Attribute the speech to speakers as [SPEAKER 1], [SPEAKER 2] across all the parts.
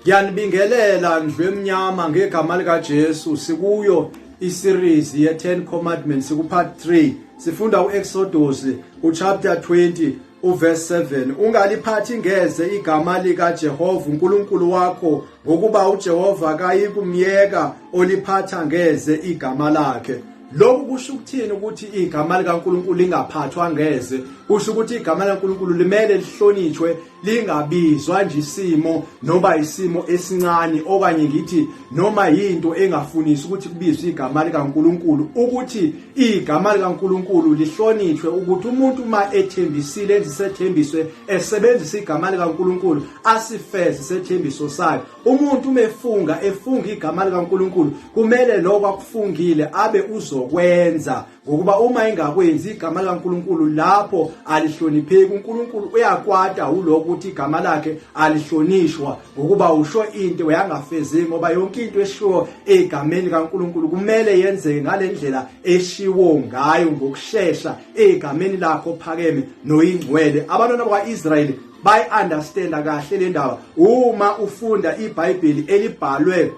[SPEAKER 1] Ngiyanibingelela ndlu emnyama ngegama likaJesu. Sikuyo iseries ye-10 Commandments, siku-part 3. Sifunda u-Exodus uchapter 20 uverse 7. Ungaliphathi ngeze igama likaJehova uNkulunkulu wakho, ngokuba uJehova kayikumyeka oliphatha ngeze igama lakhe. Lokhu kusho ukuthini ukuthi igama likaNkulunkulu lingaphathwa ngeze? Kusho ukuthi igama likaNkulunkulu limele lihlonishwe, lingabizwa nje isimo noma isimo esincane, okanye ngithi noma yinto engafunisi ukuthi kubizwe igama likaNkulunkulu. Ukuthi igama likaNkulunkulu lihlonishwe, ukuthi umuntu uma ethembisile, enza isethembiso esebenzisa igama likaNkulunkulu, asifeze isethembiso sakhe. Umuntu uma efunga, efunga igama likaNkulunkulu, kumele lokho akufungile abe uzokwenza, ngokuba uma engakwenzi, igama likaNkulunkulu lapho alihlonipheki. UNkulunkulu uyakwata ulokho ukuthi igama lakhe alihlonishwa, ngokuba usho into yangafezeki, ngoba yonke into eshiwo egameni likaNkulunkulu kumele yenzeke ngalendlela eshiwo ngayo ngokushesha egameni lakho phakeme noyingcwele. Abantwana bakwa-Israyeli bayi-understanda kahle le ndaba. Uma ufunda iBhayibheli elibhalwe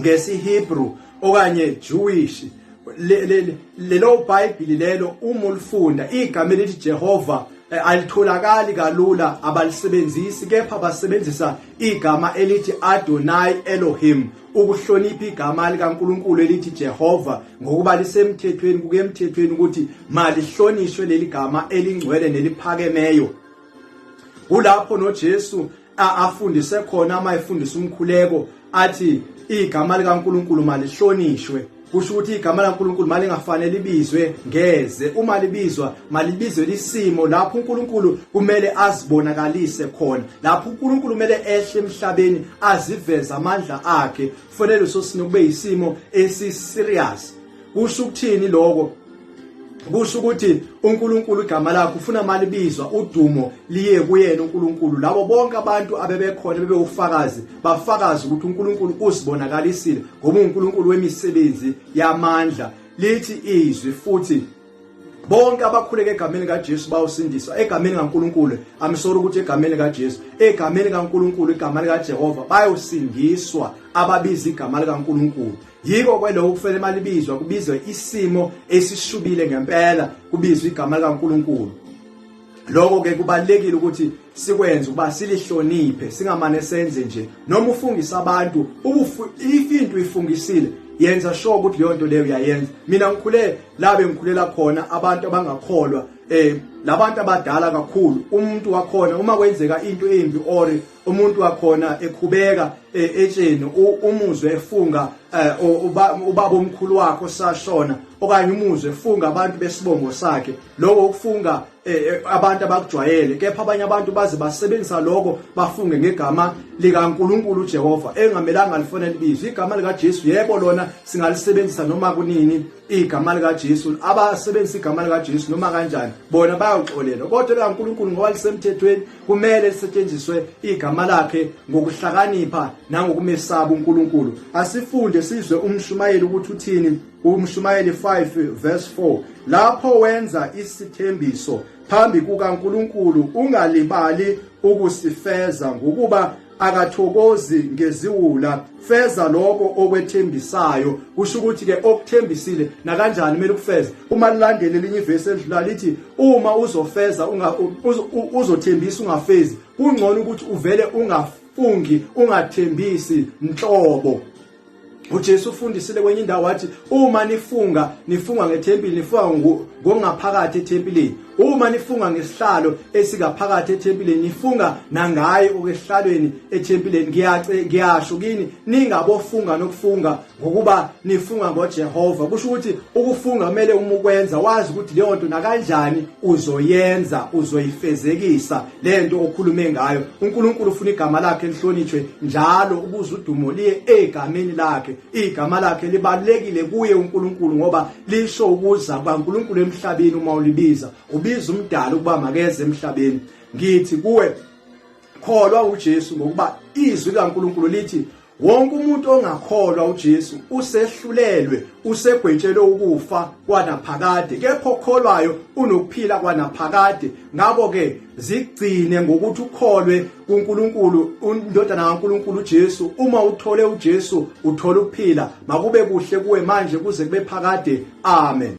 [SPEAKER 1] ngesiHebrew okanye Jewish, lelo Bhayibheli lelo, uma ulifunda, igama elithi Jehova alitholakali kalula, abalisebenzisi, kepha basebenzisa igama elithi Adonai Elohim ukuhlonipha igama likaNkulunkulu elithi Jehova, ngokuba lisemthethweni, kukemthethweni ukuthi malihlonishwe leli gama elingcwele neliphakemeyo. Kulapho noJesu afundise khona, uma efundisa umkhuleko, athi igama likaNkulunkulu malihlonishwe. Kusho ukuthi igama laNkulunkulu malingafanele libizwe ngeze. Uma libizwa, malibizwe lisimo lapho uNkulunkulu kumele azibonakalise khona, lapho uNkulunkulu kumele ehle emhlabeni aziveze amandla akhe. Kufanele leso simo kube yisimo esiserious. Kusho ukuthini lokho? Kusho ukuthi uNkulunkulu igama lakhe ufuna malibizwa, udumo liye kuyena uNkulunkulu. Labo bonke abantu abebekhona bebewufakazi, bafakaza ukuthi uNkulunkulu usibonakalisile, ngoba uNkulunkulu wemisebenzi yamandla. Lithi izwi futhi, bonke abakhuleka egameni kaJesu bawusindiswa. Egameni kaNkulunkulu, I'm sorry ukuthi egameni kaJesu, egameni kaNkulunkulu, igama likaJehova, bayosindiswa ababiza igama likaNkulunkulu. Yiko kweloko kufanele malibizwa kubizwe isimo esishubile ngempela, kubizwe igama likaNkulunkulu. Lokho ke kubalekile ukuthi sikwenze, ukuba silihloniphe, singamane senze nje. Noma ufungisa abantu, if into ifungisile, yenza sure ukuthi leyo nto leyo uyayenza. Mina ngikhule la bengikhulela khona, abantu abangakholwa, labantu abadala kakhulu, umuntu wakhona uma kwenzeka into embi or umuntu wakhona ekhubeka etsheni, umuzwe efunga ubaba omkhulu wakhe osashona, okanye umuzwe efunga abantu besibongo sakhe. Lokho ukufunga abantu abakujwayele, kepha abanye abantu baze basebenzisa lokho, bafunge ngegama likaNkulunkulu uJehova, engamelanga lifanele libizwe. Igama likaJesu, yebo, lona singalisebenzisa noma kunini. Igama likaJesu, abasebenzisa igama likaJesu noma kanjani bona bayoxolelwa, kodwa likaNkulunkulu, ngoba lisemthethweni, kumele lisetshenziswe igama lakhe ngokuhlakanipha nangokumesaba uNkulunkulu. Asifunde sizwe umshumayeli ukuthi uthini. Umshumayeli 5 verse 4: lapho wenza isithembiso phambi kukaNkulunkulu, ungalibali ukusifeza, ngokuba akathokozi ngeziwula. Feza lokho okwethembisayo. Kusho ukuthi ke okuthembisile nakanjani kumele ukufeze. Uma lilandele elinye ivesi elidlula, lithi uma uzofeza uzothembisa ungafezi, kungcono ukuthi uvele ungafungi, ungathembisi nhlobo. UJesu ufundisile kwenye indawo, wathi uma nifunga, nifunga ngethempeli, nifunga ngokungaphakathi ethempelini. Uma nifunga ngesihlalo esingaphakathi ethempelini, nifunga nangaye okwesihlalweni ethempelini. Ngiyasho kini, ningabofunga nokufunga, ngokuba nifunga ngoJehova. Kusho ukuthi ukufunga kumele uma ukwenza wazi ukuthi leyo nto nakanjani uzoyenza, uzoyifezekisa lento okhulume ngayo. uNkulunkulu ufuna igama lakhe lihlonishwe njalo, ukuze udumo liye egameni lakhe. Igama lakhe libalulekile kuye uNkulunkulu, ngoba lisho ukuza kukaNkulunkulu emhlabeni. Uma ulibiza, ubiza umdali ukuba makeze emhlabeni. Ngithi kuwe, kholwa uJesu, ngokuba izwi likaNkulunkulu lithi Wonke umuntu ongakholwa uJesu usehlulelwe, usegwetshelwe ukufa kwanaphakade, kepha okholwayo unokuphila kwanaphakade. Ngakho-ke zigcine ngokuthi ukholwe kuNkulunkulu, indodana kaNkulunkulu uJesu. Uma uthole uJesu uthola ukuphila. Makube kuhle kuwe manje kuze kube phakade. Amen.